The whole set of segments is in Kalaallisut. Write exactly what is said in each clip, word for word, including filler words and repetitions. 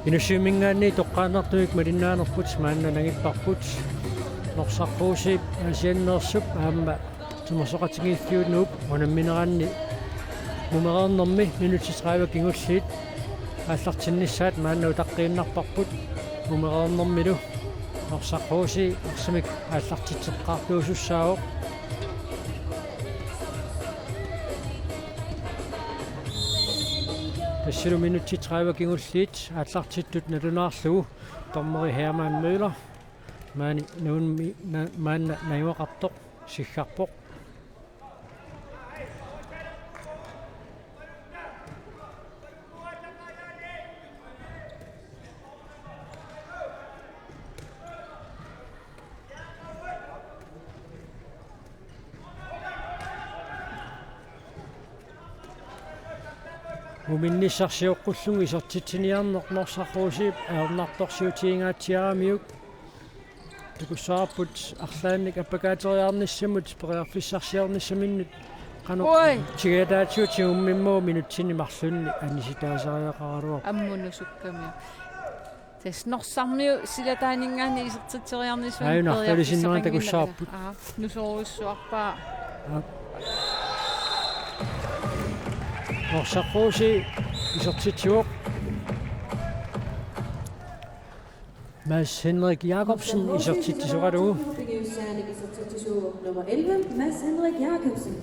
Inussivimminngaanniit toqqaannartumik malinnaanerput maanna nangipparput. Norsaq H C Aasianneersup aamma Timersoqatigiiffiup unammineranni mumereernermi minutsit tredive kingulliit aallartinnissaat maanna utaqqiinnarparput. Mumereernermilu Norsaq H C arsamik aallartitseqqaartuusussaavoq. Tassanilu minutsit tredive kingulliit aallartittut nalunaarlugu dommeri Hermann Møller maani nuunmi na-, maanna najugaqartoq siggarpoq. Muminnissarsioqqullugu isertitsiniarneq Norsaq H C-p ajornartorsiutigingaatsiaramiuk. Takussavarput arlaannik appakaateriarnissamut periarfissarsiornissaminnut qanoq Oi! Tigataatigut tigummimmagu minutsinni marlunni anisitaasariaqaraluarpoq. Ammut nusukkamiuk. Tassa Norsarmiut silataaninngaanniit isertitseriarnissamut Aajuna periarfissaqanngilaq. Arlalisinnerani takussavarput. Aa, nusoorujussuarpaa. Aa. Norsaq H C isertitsivoq. Mads Henrik Jakobsen isertitsisoqalugu. Nummer elleve, Mads Henrik Jakobsen.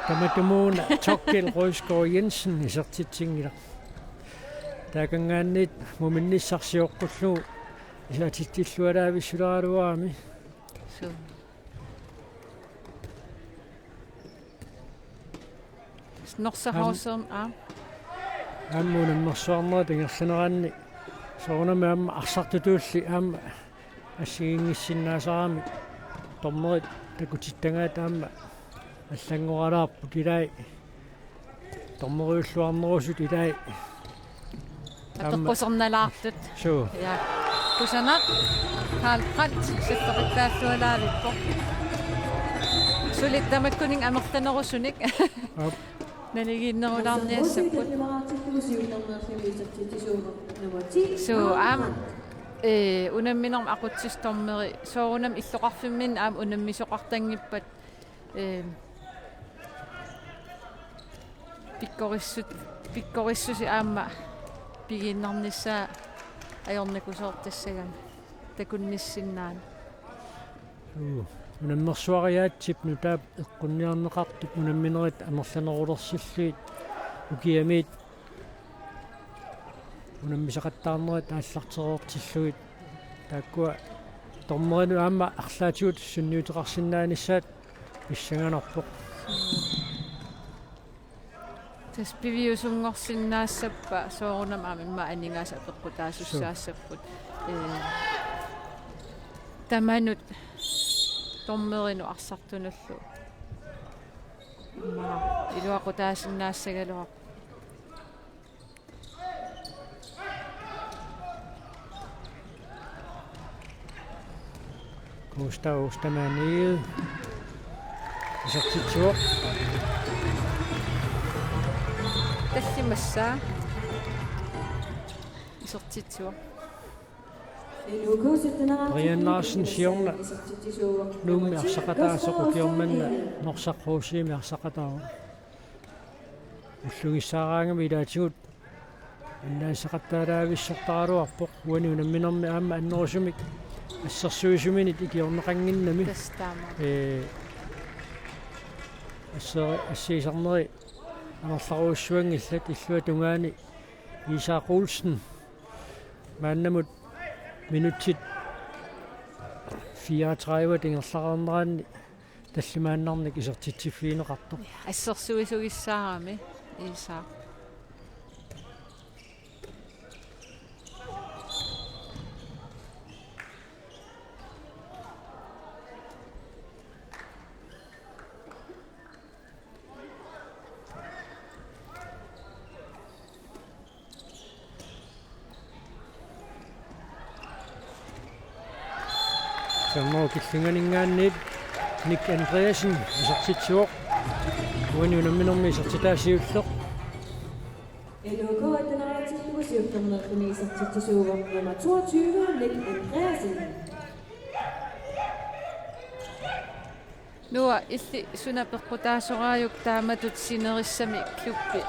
Tamatumuuna Tokkil Røisgaard Jensen isertitsinngilaq. Taakanngaanniit muminnissarsioqqullugu isertitsillualaavissuleraluarami. Suu. Norsaq Am-, H C-mi, aa. Aamma unammersuarnerup ingerlaneranni soorunami aamma arsartutulli aamma assigiinngissinnaasarami dommerit takutittagaat aamma allanngoralaarput ilai. Dommeriulluarnerusut ilai. Aamma. Apeqqusernalaartut. Suu. Ja. Kusanaq. Karl Brandt, siffiqittaallualaavippoq. Suli tamakkuninnga amerlanerusunik. Aap. Naligiinnerulaarniassapput. Suu, aamma, ee, unamminermi aqutsisup dommeri, soorunami illoqarfimminni aamma unammisoqartanngippat, ee, pikkorissut-, pikkorissusi aamma pigiinnarnissaa ajornakusoortassagami takunnissinnaaneq. Suu, unammersuariaatsip nutaap eqqunniarneqartup unamminerit amerlanerulersillugit ukiamiit unammisaqattaarnerit aallartereersillugit taakkua dommerinut aamma arlaatigut sunniuteqarsinnaanissaat pissanganarpoq. Tassa piviusunngorsinnaassappat soorunami aamma immaqa aningaasat apeqqutaasussaassapput. Suu. Ee, tamanut dommerinut arsartunullu. Immaqa iluaqutaasinnaassagaluarpoq. Gustav Ostermann Egede. Isertitsivoq. Tallimassaa. Isertitsivoq. Brian Larsen siorna Nuummi arsaqataasoq ukioq manna Norsaq H C-mi arsaqataavoq. Ullugissaaraangami ilaatigut annaasaqattaalaavissortaraluarpoq uani unamminermi aamma annerusumik assersuisuminit ikiorneqannginnami. Tassa taama. Ee, asser-, assiisarneri amerlarujussuanngillat illuatungaani Isak Olsen. Maannamut minutsit fireogtredive ingerlareerneranni tallimaannarnik isertitsiffigineqartoq. Assersuisugissaarami Isak. Sammo killinganinngaanniit Nick Andreasen isertitsivoq. Uani unamminermi isertitaa siulleq. N K atten-aatillugu siullermeerluni isertitsisuuvoq nummer toogtyve, Nick Andreasen. Noah, illit suna peqqutaasoraajuk taamatut sinerissami klubbi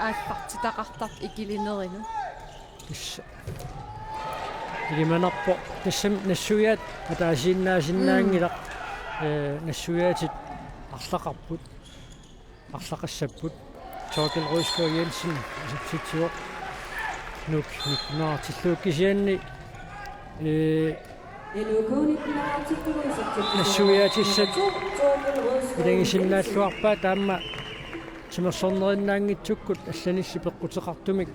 aallartitaqartartoq ikilinerinut? Tassa ilimanarpoq, tassami nassuiaat ataasiinnaasinnaanngilaq. Mm. Eh, nassuiaatit arlaqarput, arlaqassapput. Torkel Rødskov Jensen isertitsivoq. Nuuk nitten-aatillugu kisianni, eh, nassuiaatissat ilagisinnaalluarpaat, taama timersornerinnaanngitsukkut allanilli peqquteqartumik,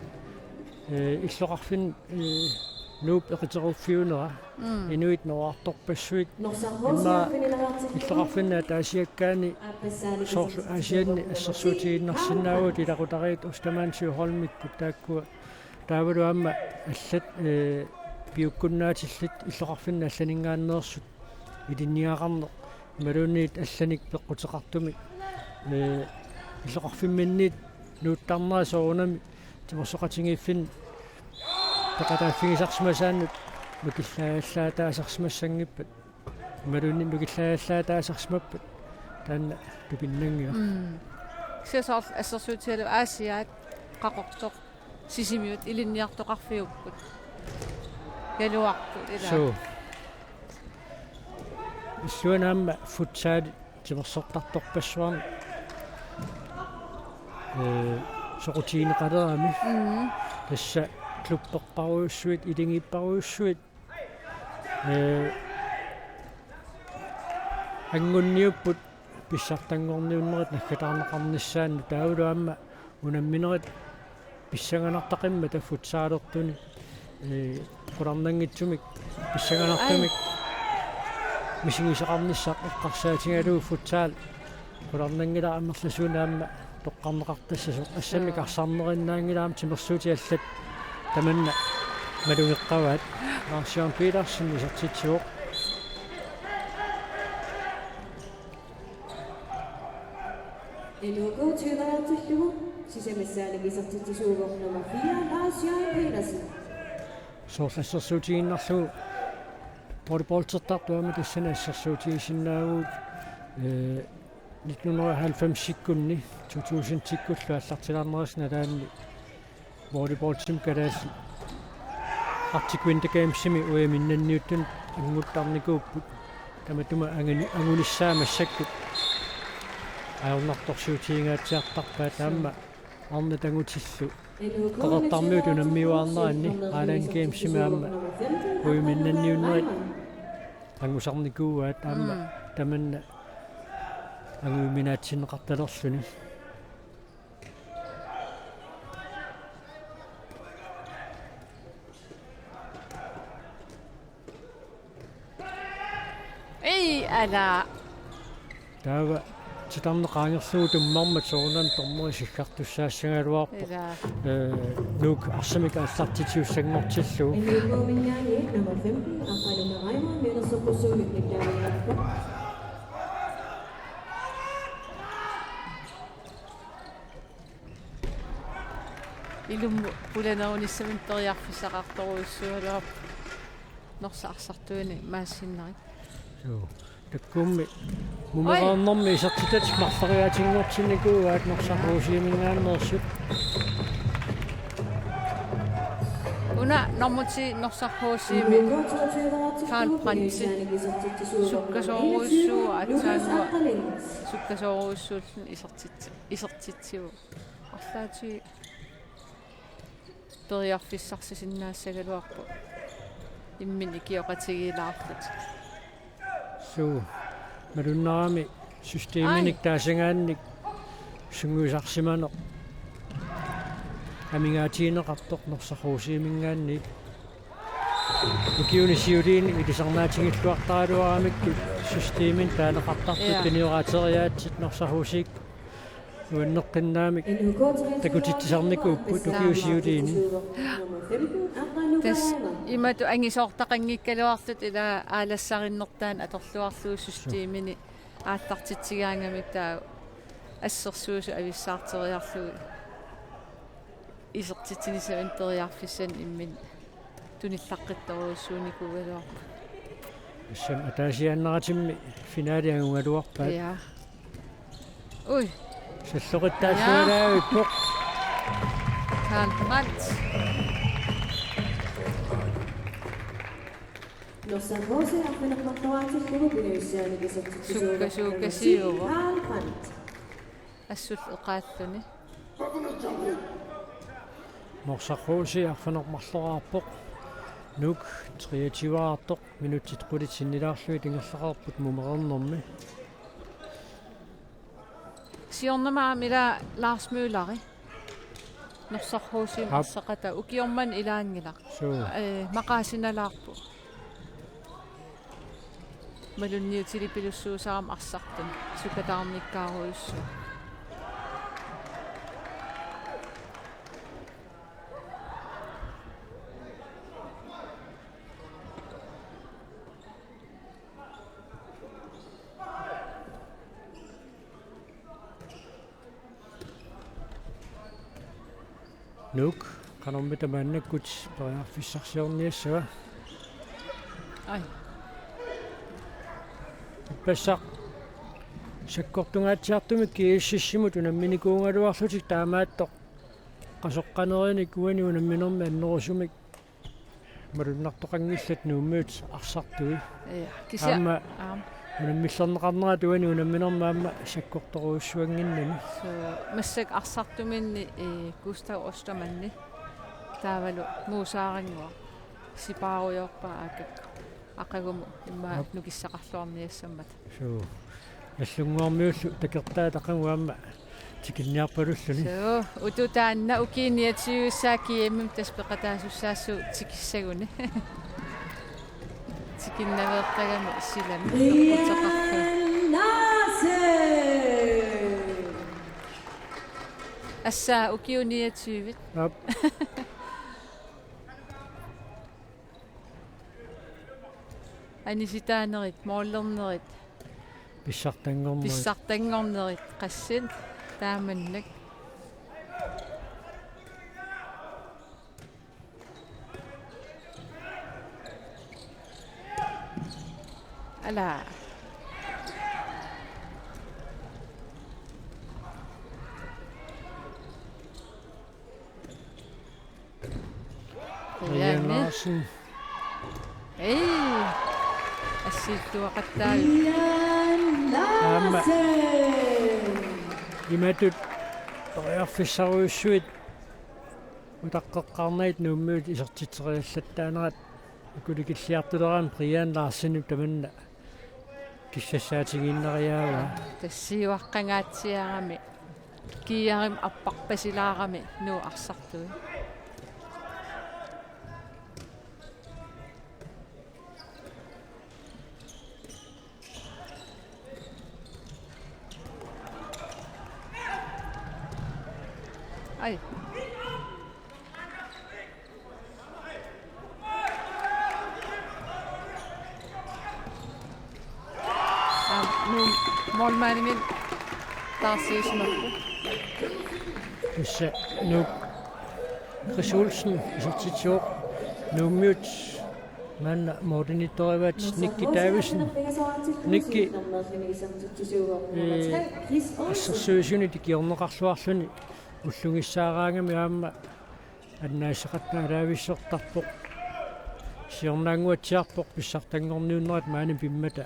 eh, illoqarfinni, eh, Nuup eqiteruffiunera. Mm. Inuit noraartorpassuit. Immaqa illoqarfinni ataasiakkaani soorlu Aasianni assersuutigiinnarsinnaavugut, ilaqutariit Ostermann-Søholmikkut taakkua. Taavalu aamma allat, eh, piukkunnaatillit illoqarfinni allaninngaanneersut ilinniagaqarneq imaluunniit allanik peqquteqartumik, eh, illoqarfimminniit nuuttarnera soorunami timersoqatigiiffinni peqataaffigisarsimasaannut nukillaajallaataasarsimassanngippat, imaluunniit nukillaajallaataasarsimappat, taanna tupinnanngilaq. Mm. Kisianni soorlu assersuutigalugu Aasiaat, Qaqortoq, Sisimiut ilinniartoqarfiupput. Igallarput ilaa. Suu. Illuanni aamma futsal timersortartorpassuarnik, eh, soqutigineqalerami. Mm. Tassa klubberparujussuit, ilingiipparujussuit, eh, angunniupput pissartanngorniunnerit naggataarneqarnissaannut, taavalu aamma unamminerit pissanganartaqimmata futsalertunik, eh, qularnanngitsumik pissanganartumik misigisaqarnissaq eqqarsaatigalugu futsal qularnanngilaq, amerlasuunik aamma toqqarneqartassasoq. Assammik arsarnerinnaanngilaq, aamma timersuutit allat tamanna malugeqqavaat. Lars Jørgen Petersen isertitsivoq. N K tyve-aatillugu sisamassaannik isertitsisuuvoq nummer fire, Lars Jørgen Petersen. Soorlu assersuutigiinnarlugu volleyballertartut aamma tassani assersuutigisinnaavugut, eh, nitten hundrede og halvfems-ikkunni, to tusind-ikkullu aallartilaarnerisa nalaanni volleyballimi kalaallit Arctic Winter Gamesimi uagut minnanniuttunut anguttarnikuupput. Tamatuma anguni-, angunissaa massakkut ajornartorsiutigingaatsiartarpaat, aamma arnat angutillu Qeqertarmiut unammiuaarneranni Island Gamesimi aamma uagut minnanniunnerit angusarnikuuaat, aamma Mm. tamanna angujuminaatsinneqartalerluni. Ei, ala. Taava titarneq qaangerlugu tummarmat soorunami dommeri siggartussaassagaluarpoq. Ila. Eh, Nuuk arsamik aallartitsisussanngortillugu. N K-minngaanniit nummer femten, Aqqaluk Reimer, Mianersoqqussummik nittaavigaarpoq. Ilumut pulanerunissaminut periarfissaqartorujussuugaluarpoq Norsaq arsartuinik maasiinnarik. Suu. Takkummi mumereernermi isertitatik marloriaatinngortinnikuuaat Norsaq H C-minngaanneersut. Una nummer ti Norsaq H C-mi Karl Brandtsen sukkasoorujussuuvoq, aatsaannguaq sukkasoorujussuulluni isertitsi-, isertitsivoq. Arlaatigut periarfissarsisinnaagaluarpoq imminut ikioqatigiilaarlutik. Suu, malunnarami systeminik Ai. taasagaannik sungiusarsimaneq amigaatigineqartoq Norsaq H C-minngaanniit. Ukiuni siuliini ilisarnaatigilluartaraluaramikkit systeminik taaneqartartut Ja. pinioraateriaatsit Norsaq H C-kkut nuanneqqinnaamik takutitsisarnikuupput ukiuni siuliini. Tassa imatut angisoortaqanngikkaluartut ila aalassarinnertaanut atorluarlugu systemini Aallartitsigaangamik taava assersuisut avissaarteriarlugit isertitsinissaminnik periarfissanik imminut tunillaqqittorujussuunikuugaluarput. Tassami ataasiaannaratimmi finale angugaluarpaat. Ja. Ui. Salloqittaassualaavippoq. Karl Brandt. Norsaq H C arfineq-marloraatsillugu pingajussaanik isertitsisuuvoq. Sukkasuukasiuvoq. Karl Brandt. Assut eqaalluni. Norsaq H C arfineq-marloraarpoq. Nuuk treogtyveartoq, minutsit qulit sinnilaarlugit ingerlaqarput mumereernermi. Siornamaamila Lars Mølleri. Norsaq H C-mi Aap. Arsaqataa ukioq manna ilaanngilaq. Suu. Ee, maqaasinalaarpoq. Malunniutilipilussuusarami arsartumi sukataarnikkaarujussuaq. Nuuk, qanormita maannakkut periarfissarsiorniassava? Ai. Ippassaq sakkortungaatsiartumik GSS-imut unamminikuugaluarlutik taamaattoq qasoqqanerinik uani unamminermi annerusumik malunnartoqanngillat Nuummiut arsartui. Ja, kisianni aamma aamma unammillerneqarnerat uani unamminermi aamma sakkortorujussuannginnami. Suu, massakkut arsartuminni, ee, Gustav Ostermanni taavalu Muusaaranguaq sipaarujoorpaa aakakku. Aqagumut immaqa Aap. Nukissaqarluarniassammata. Suu. Nallunnguarmiullu takertaat aqagu aamma tikinniarpalulluni. Suu, utu taanna ukiut niogtyve-ssaat GM-imi tassa peqataasussaassuup tikissaguni. Tikinnaveertagami silami. Brian Larsen. Assa ukiut niogtyve. Aap. Anisitaanerit, målernerit. Pissartanngornerit. Pissartanngornerit, qassit taamannak. Ala. Brian Larsen. Ei. Assiittuaqattaavit. Aamma imatut periarfissarujussuit utaqqeqqaarnagit Nuummiut isertitseriallattaanerat akulikilliartulerami Brian Larsenip tamanna kissassaatigiinnariaavaa. Tassa siuaqqangaatsiarami. Kiiarim apparpasilaarami Nuuk arsartui. Ai. Aap, Nuuk målmandimit taarsiisimapput. Tassa Nuuk Chris Olsen isertitsivoq. Nuummiut maanna målimiittorivaat Nikki Davidsen. Nikki, ee, assersuisuni tikiorneqarluarluni ullugissaaraangami aamma annaasaqattaalaavissortarpoq. Siornaannguatsiarpoq pissartanngorniunnerat maani pimmata.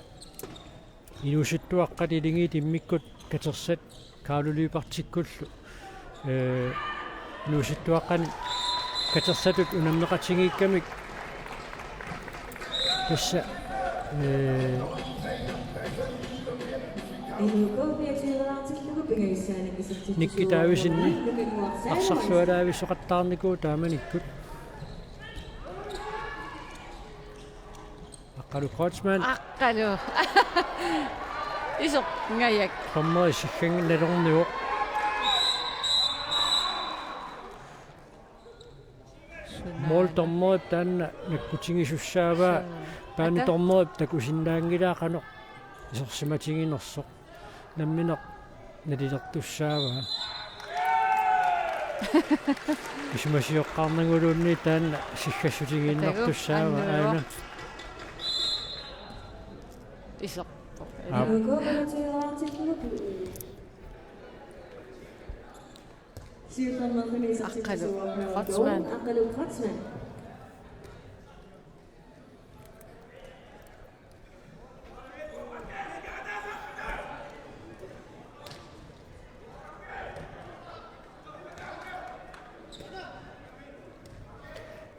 Inuusuttuaqqat Akuleriit immikkut katersat Kaarlu Lyberthikkullu, ee, inuusuttuaqqani katersatut unammeqatigiikkamik tassa, ee, Nikki Davidsenip arsarlualaavissoqattaarnikuuvoq taamanikkut. Aqqalu Kreutzmann. Aqqalu. Isoq ngajak. Dommeri sigganngilaq nalornivoq. Suna. Måldommerip taanna nakkutigisussaavaa. Suu. Banedommerip takusinnaanngilaa qanoq isersimatiginersoq. Nammineq nalilertussaavaa. Isumasioqqaarnaguluunniit taanna siggassutigiinnartussaavaa. Atagu, annuivoq. Aana. Iserpoq. Aap. Aqqalu Kreutzmann. Aqqalu Kreutzmann.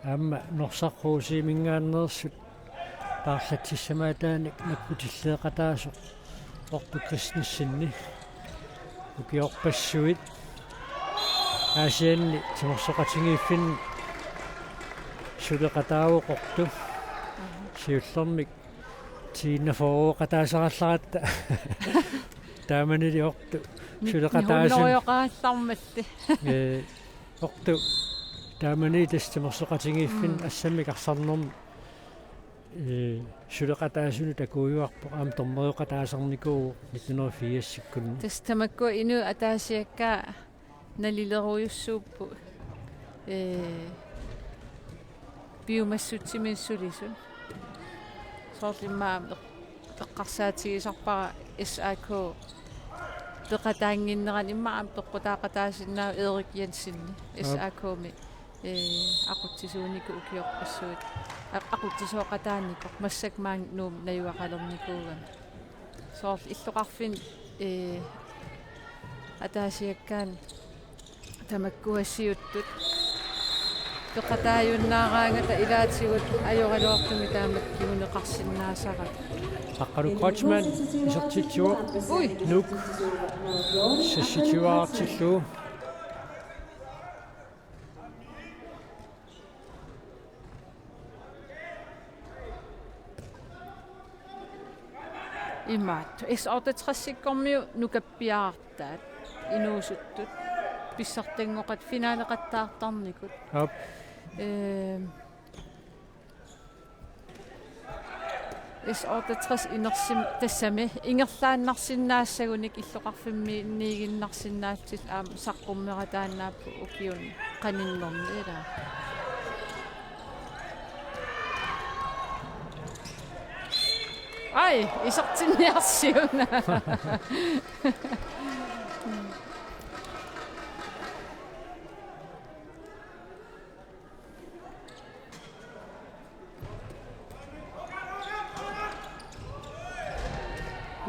Aamma Norsaq H C-minngaanneersut paarlatsissamaataanik nakkutilleeqataasoq Otto Christensen ukiorpassuit Aasianni timersoqatigiiffinni suleqataavoq Otto. Siullermik tiinnaforuoqataasarallaratta. Taamanili Otto Ni-, suleqataasun-, nihunnorujoqarallarmalli. Ee, Otto taamani tassa timersoqatigiiffin Mm. assammik arsarnermi, ee, suleqataasunut takujuarpoq, aamma dommerioqataasarnikuuvoq nitten hundrede og firsikkunni. Tassa tamakkua inuit ataasiakkaat nalilerujussuupput, ee, piumassutsiminnik sulisut. Soorlu immaqa aamma eq-, eqqarsaatigisarpara S A K peqataannginnerani immaqa aamma peqqutaaqataasinnaavoq Erik Jensen Aap. S A K-mi, ee, aqutsisuunikuuvoq ukiorpassuit. Aq-, aqutsisooqataanikoq massakkut maani Nuummut najugaqalernikuugami. Soorlu illoqarfinni, ee, ataasiakkaani tamakkua siuttut peqataajunnaaraangata ilaatigut ajoraluartumik taamatut kinguneqarsinnaasarput. Aqqalu Kreutzmann isertitsivoq. Ui. Nuuk seksogtyveartillugu. Imaattoq. S otteogtresikkormiut nukappiartaat inuusuttut pissartanngoqatit finaleqattaartarnikut. Aap. Ehm, S otteogtres inersim-, tassami ingerlaannarsinnaassagunik illoqarfimmiinniiginnarsinnaallutik aamma saqqummerataannaapput ukiuni qaninnerni, ilaa. Ai, isertinniarsiuk.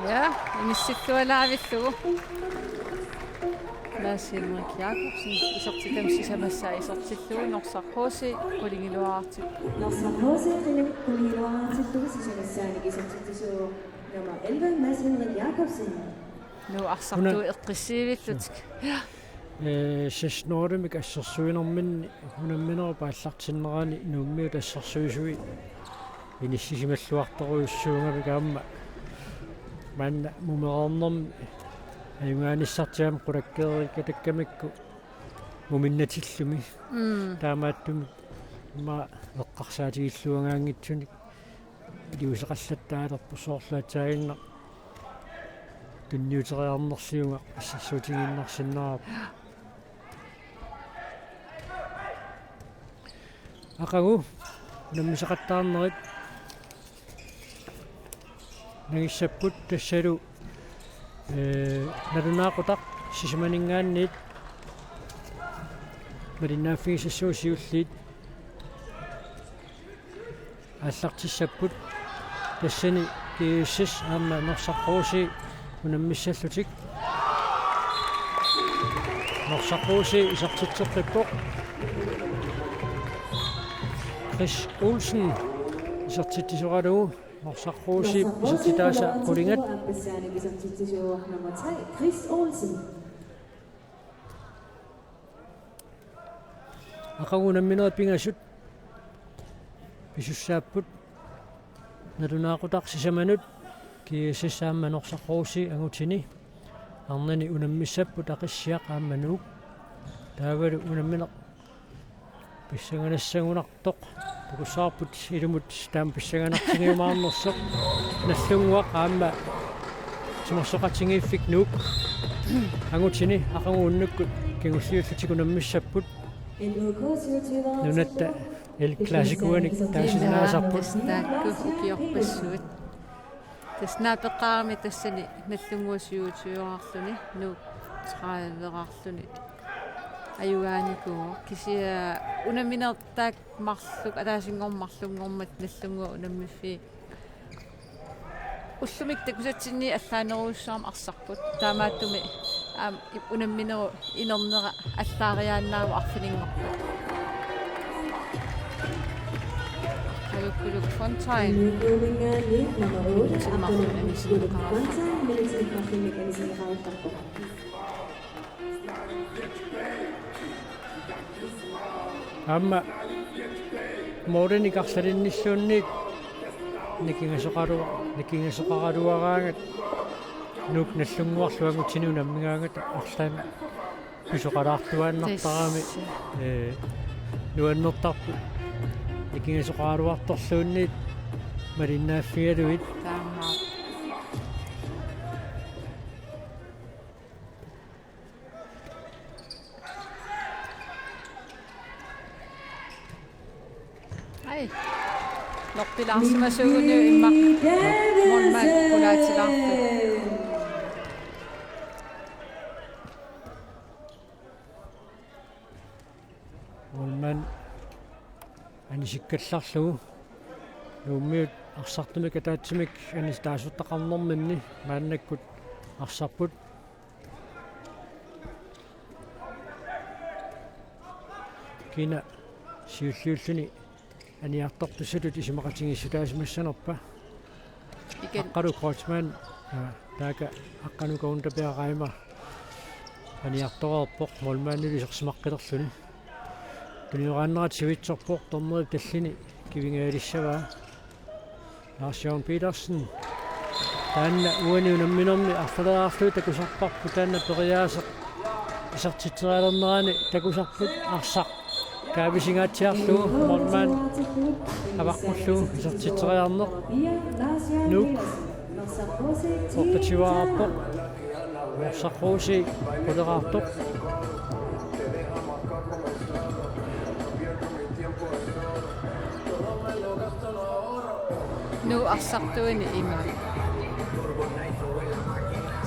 Ja, inissillualaavillugu. Lars Henrik Jakobsen, isertitami sisamassaa isertillugu, Norsaq H C qulingiluaartippoq. Norsaq H C qulingiluaartippoq, sisamassaanik isertitsisuuvoq nummer elleve, Mads Henrik Jakobsen. Nuup arsartuut Una- eqqissiivillutik. Ja. Ee, seksten-mik assersuinerminni unamminerup aallartinnerani Nuummiut assersuisui inissisimalluartorujussuugamik aamma maanna mumereernermi ajugaanissartik aamma qulakkeerikkatakkamikku muminnatillumi. Mm. Taamaattumik immaqa eqqarsaatigilluagaanngitsunik iliuuseqallattaalerpoq, soorlu aatsaannguaq tunniuteriarnersiugaq assersuutigiinnarsinnaavarput. Aqagu unammisaqattaarnerit nangissapput, tassalu, ee, nalunaaqutaq sisamaninngaanniit malinnaaffigisassuup siulliit aallartissapput. Tassani G S S aamma Norsaq H C unammissallutik. Norsaq H C isertitseqqippoq. Chris Olsen isertitsisoralugu Norsaq H C isertitaasa qulingat. Chris Olsen. Aqagu unamminerit pingasut pisussaapput. Nalunaaqutaq sisamanut G S S aamma Norsaq H C angutini. Arnani unammissapput Aqissiaq aamma Nuuk. Taavalu unammineq pissanganassagunartoq. Takussavarput ilumut taama pissanganartigiumaarnersoq. Nagdlunguaq aamma Morsoqatigiiffik Nuuk angutini aqagu unnukkut kingulliullutik unammissapput. Nunatta El Clasicoanik taasinnaasarput. Taakku ukiorpassuit. Tassa naapeqqaarami tassani nallunnguaq syvogtyveqarluni, Nuuk trediveqarluni ajugaanikuuvoq. Kisianni unamminerit taakku marluk, ataasinngormat marlunngormat nallunnguaq unammiffii. Ullumikkut takusatsinni allaanerujussuarmik arsarput. Taamaattumik aamma ip-, unamminerup inernera allaariaannaavoq arfininngorpat. Alukuluk Fontain. Timmarfik anisineqarpoq. Aamma målinik arlalinnilluunniit nikingasoqalu-, nikingasoqaraluaraangat Nuuk nallunnguarlu angutini unammigaangata arlaannik pisoqalaartuaannartarami, tassa, ee, nuannertarput nikingasoqaraluartorluunniit malinnaaffigalugit. Taamaappoq. Ai. Norpilaarsimasuuguni immaqa målmand qulaatilaarpoq. Målmand anisikkallarlugu Nuummiut arsartumik ataatsimik anis-, taasortaqarnerminni maannakkut arsarput. Kina siulliulluni aniartortussatut isumaqatigiissutaasimassanerpa? Ikan. Aqqalu Kreutzmann, aa, taaka aqqanuka Unterberg Reimer aniartoreerpoq målmandilu isersimaqqilerluni. Tunioraannerat sivitsorpoq, dommerip tallini kivingaalissavaa. Lars Jørgen Petersen. Taanna uani unamminermi arfaleraarlugu takusarparput, taanna periaaseq isertitserialernerani takusarput, arsaq kaavisinngatsiarlugu målmand avaqqullugu isertitseriarneq. Nuuk oqativaarpoq. Norsaq Rosii quleraartoq. Nuup arsartuini ima.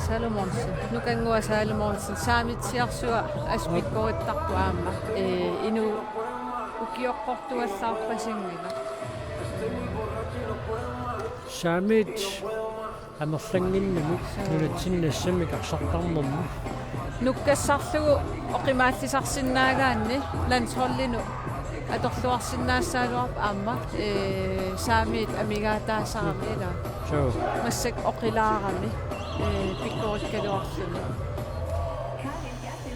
Salomonsen. Nukannguaq Salomonsen. Saamitsiarsua assut pikkorittarpoq aamma. Ee, inuup ukioqqortuallaarpasinngilaq. Saamiit amerlannginnamik nunatsinni assammik arsartarnermi. Nukkassarlugu oqimaallisarsinnaagaanni landsholdinut atorluarsinnaassagaluarpoq aamma, ee, saamiit amigaataasarami ilaa. Suu. Massakkut oqilaarami, ee, pikkorikkaluarluni.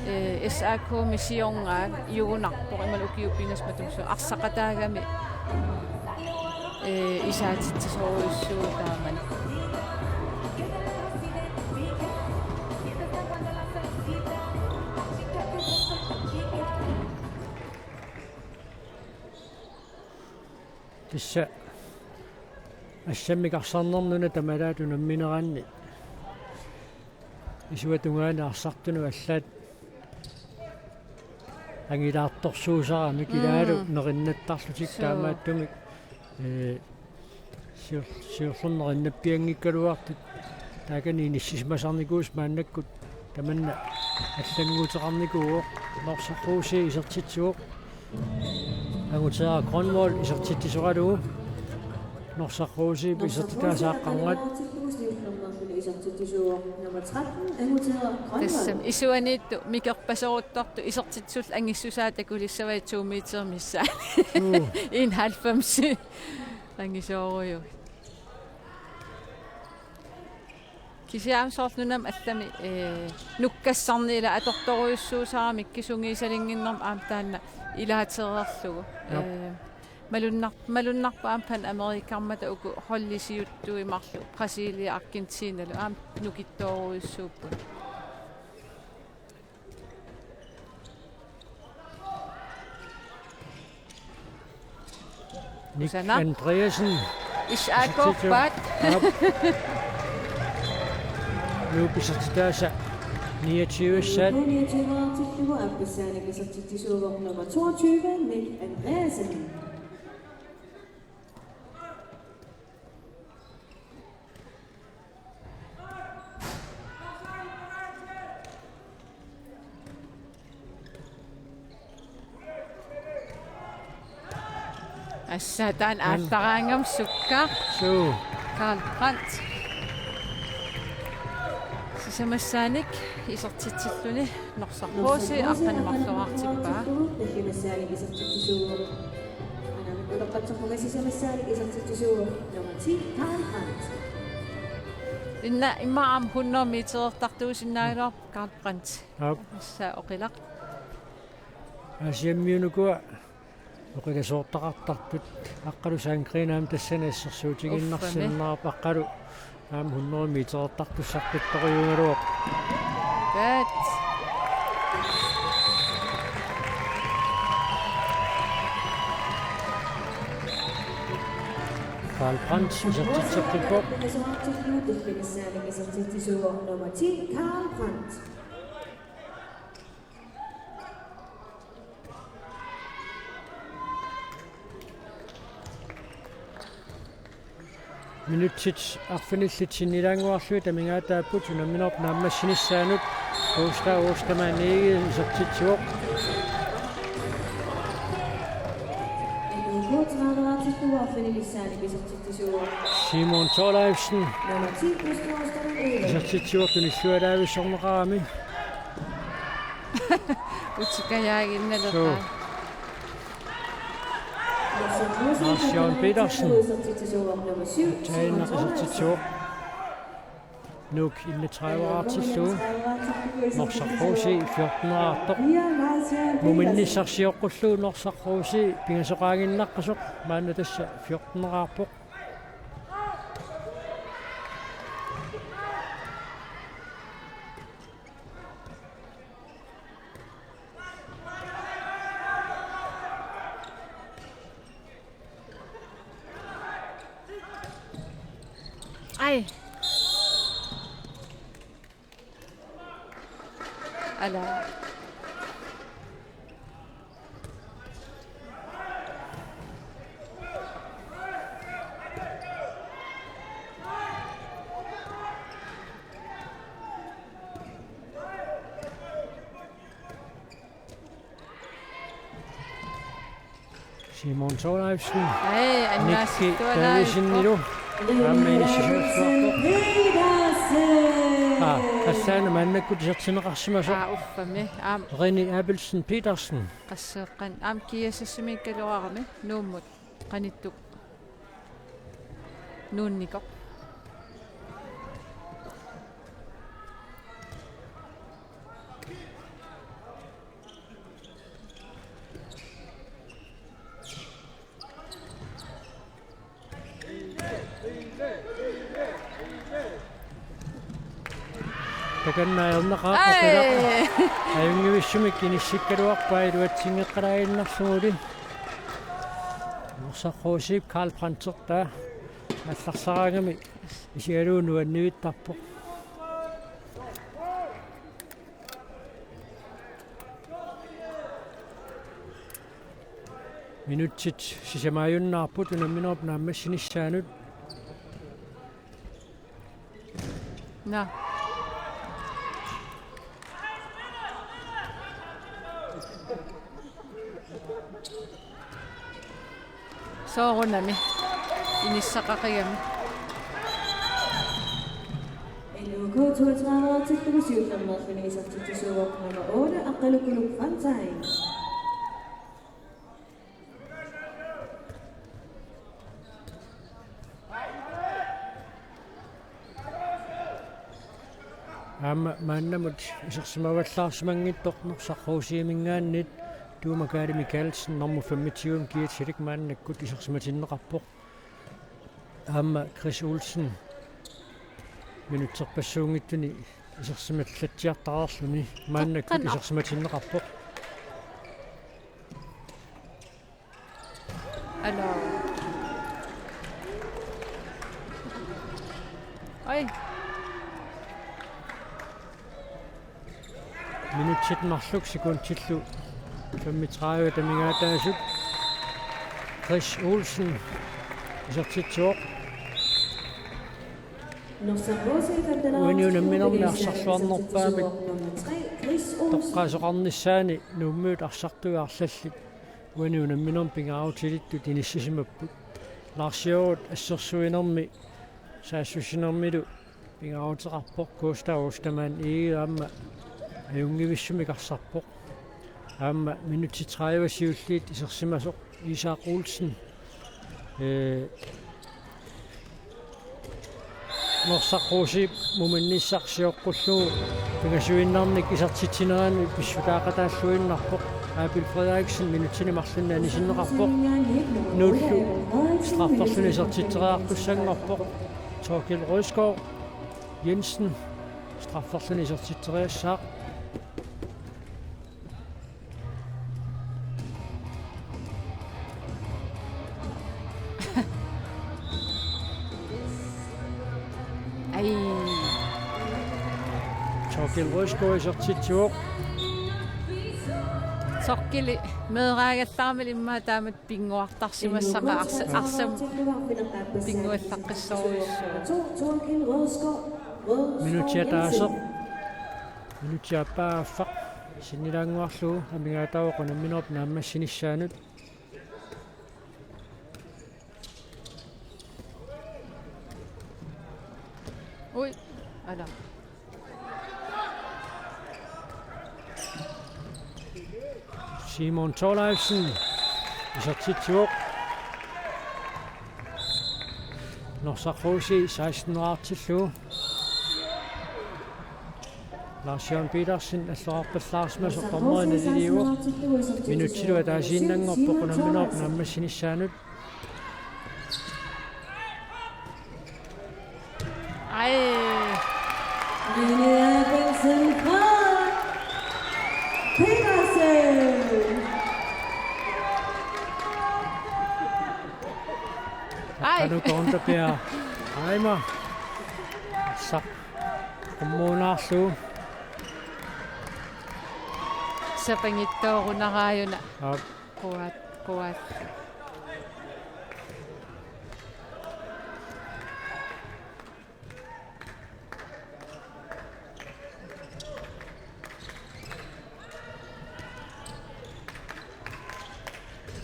Ee, S A K-mi siornaa jugunarpoq imaluunniit ukiut pingasut matuma arsaqataagami, ee, isaatitsisorujussuuvoq taamani. Tassa assammik arsarnermut una tamalaat unammineranni isuata tungaanut arsartunut allaat angilaartorsuusaramik ilaalu, mm, nerinnattarlutik. Suu. Taamaattumik, ee, sior-, siorlermi nerinnappianngikkaluartut taakani inissisimasarnikuusut maannakkut tamanna allannguuteqarnikuuvoq. Norsaq Rosii isertitsivoq. Anguteeraq Grønvold isertitsisoralugu. Norsaq Rosiip isertitaasaqqarmat. Tassami isuaniittut mikerpaseruttortut isertitsullu angissusaat takulissavaat to meter missaani. Suu. Enoghalvfems angisoorujuk. Kisianni soorlu nunami allami, ee, nukkassarneq ilaa atortorujussuusaramik kisugisinnaaginnarmik aamma taanna ilaatereerlugu. Jop. Ee, malunnar-, malunnarpoq aamma Panamerikaanni uku holdit siuttuit marluk Brasilia, Argentinalu aamma nukittoorujussuupput. Nick Kusanaq. Andreasen. S A K-ppat. Aap. Isertitaasa niogtyve-ssaat. Nummer niogtyve-artillugu aappassaanik isertitsisuuvoq nummer toogtyve, Nick Andreasen. Assa taanna aallaraangami sukka. Suu. Karl Brandt. Sisamassaanik isertitsilluni Norsaq H C aqqaneq-marloraartippaa. Sisamassaanik isertitsisuuvoq. Anaanakkutoqqatserpunga sisamassaanik isertitsisuuvoq nummer ti, Karl Brandt. Inna immaqa aamma hundrede meterertartuusinnaagaluarpoq Karl Brandt. Aap. Assa oqilaq. Aasiammiunukua oqilasoortaqartartut Aqqalu Sandgreen aamma tassani assersuutigiinnarsinnaarpoq. Uffami. Aqqalu aamma hundrede meterertartussarpittorujuugaluarpoq. Tat. Karl Brandt isertitseqqippoq. Nummer ti, Karl Brandt. Minutsit arfinillit sinnilaannguarlugit amigaataapput unamminerup naammassinissaanut. Gustav Ostermann Egede isertitsivoq. Simon Thorleifsen isertitsivoq tunillualaavissorneqarami. Utikajaaginnalerpaa. Suu. Lars Jørgen Petersen. Taanna isertitsivoq. Nuuk enogtredive-artillugu. Norsaq H C fjorten-eraartoq. Muminnissarsioqqullugu Norsaq H C pingasoqaaginnaqqasoq maanna tassa fjorten-eraarpoq. Ai. Ala. Simon Thorleifsen. Ai, Nicky Davidsenilu. Aamma inissisimassuarpoq. Aa, assaana maannakkut isertinneqarsimasoq. Aa, uffami. Aam. Rene Abelsen Petersen. Qasseeqqan. Aam, G S S-imiikkaluarami. Nuummut. Qanittukkut. Nuunnikoq. Takanna ajornaqaaq oqilaq. Ai. Ajunngivissumik inissikkaluarpaa iluatsinngeqqalaaginnarluguli. Norsaq H C-p Karl Brandtertaa allarsaraangami isigalugu nuannivittarpoq. Minutsit sisamaajunnaarput unamminerup naammassinissaanut. Naa. Soorunami. Inissaqaqigami. N U K toogtredive-artillugu siullermeerluni isertitsisuuvoq nummer otte, Aqqalu Kuluk Fontain. Aamma maannamut isersimavallaarsimanngitsoq Norsaq H C-minngaanniit Tuuma Kaali Mikaelsen nummer femogtyve-mi G S-ilik maannakkut isersimatinneqarpoq. Aamma Chris Olsen minutserpassuunngitsuni isersimallatsiartareerluni maannakkut isersimatinneqarpoq. Alo. Oj. Minutsit marluk sekundillu femogtredive amigaataasut. Chris Olsen isertitsivoq. Uani unamminermi arsarluarnerpaamik toqqaasoqarnissaani Nuummiut arsartui arlallit uani unamminermi pingaarutilittut inissisimapput. Larsiorut assersuinermi saassussinermilu pingaaruteqarpoq Gustav Ostermann Egede aamma ajunngivissumik arsarpoq. Aamma minutsit tredive siulliit isersimasoq Isak Olsen. Ee, Norsaq Rosip muminnissaq sioqqullugu pingasuinnarnik isertitsinerani pissutaaqataalluinnarpoq. Abel Frederiksen minutsini marlunni anisinneqarpoq. Nuullu strafferluni isertitseriartussanngorpoq. Torkild Rødskov Jensen strafferluni isertitseriassaaq. Ai. Torkild Rødskov isertitsivoq. Torkilli meeraagallarami immaqa taamatut pinnguartarsimassaqa arsa-, arsaq pinnguallaqqissorujussuuvoq. Minutsit ataaseq. Minutsit aappaa affaq sinnilaannguarlugu amigaataavoq unamminerup naammassinissaanut. Ui, ala. Simon Thorleifsen isertitsivoq. Norsaq Rosip seksten-erartillugu. Lars Jørgen Petersen allorarpallaarsimasoq dommeri naliliivoq. Minutsilu ataasiinnanngorpoq unamminerup naammassinissaanut. Ai. Line Benson Petersen. Ai. Qanoq Kontapia. Aima. Saq. Kommunaarlu. Sapangittoorunaraajuna. Aap. Quat, quat.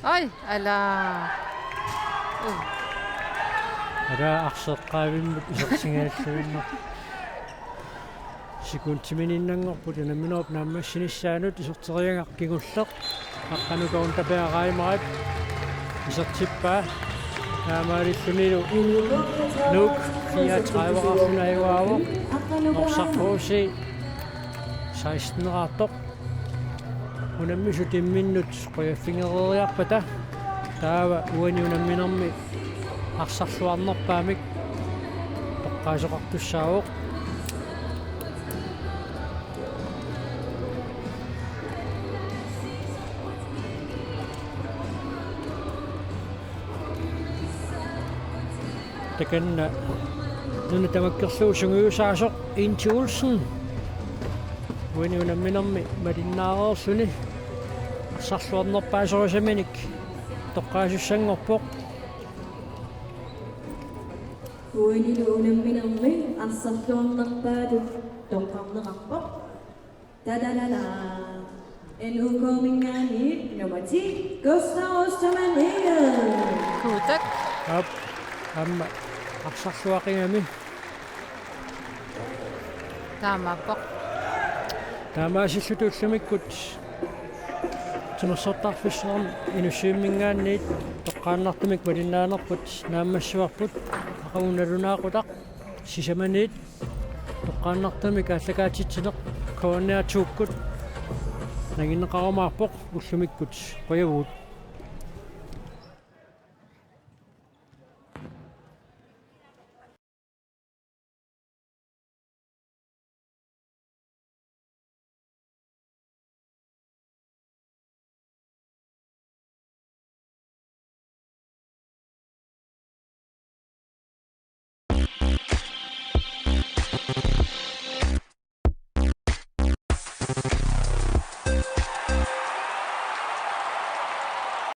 Ai, ala. Uh. Ara arseqqaavimmut isertingaalluinnaq. Sekundiminiinnanngorput unamminerup naammassinissaanut iserteriagaq kingulleq. Aqqanuka untapeeraaimaat isertippaa. Taamaalillunilu Nuuk fireogtredive-rarluni ajugaavoq. Norsaq H C seksten-erartoq. Unammisut imminnut qujaffigereeriarpata taava uani unamminermi arsarluarnerpaamik toqqaasoqartussaavoq. Takanna nuna tamakkerlugu sungiusaasoq Inti Olsen. Uani unamminermi malinnaareerluni arsarluarnerpaasorisaminik toqqaasussanngorpoq. Uanilu unamminermi arsarluarnerpaatut toqqarneqarpoq. Tadadada. N U K-minngaanniit nummer ti, Gustav Ostermann Egede. Kuutak. Aap, aamma arsarluaqigami. Taamaappoq. Taamaasilluta ullumikkut timersortarfissuarmi Inussivimminngaanniit toqqaannartumik malinnaanerput naammassivarput, aqagu nalunaaqutaq sisamaniit toqqaannartumik aallakaatitsineq K N R to-kkut nanginneqarumaarpoq ullumikkut. Qujavugut.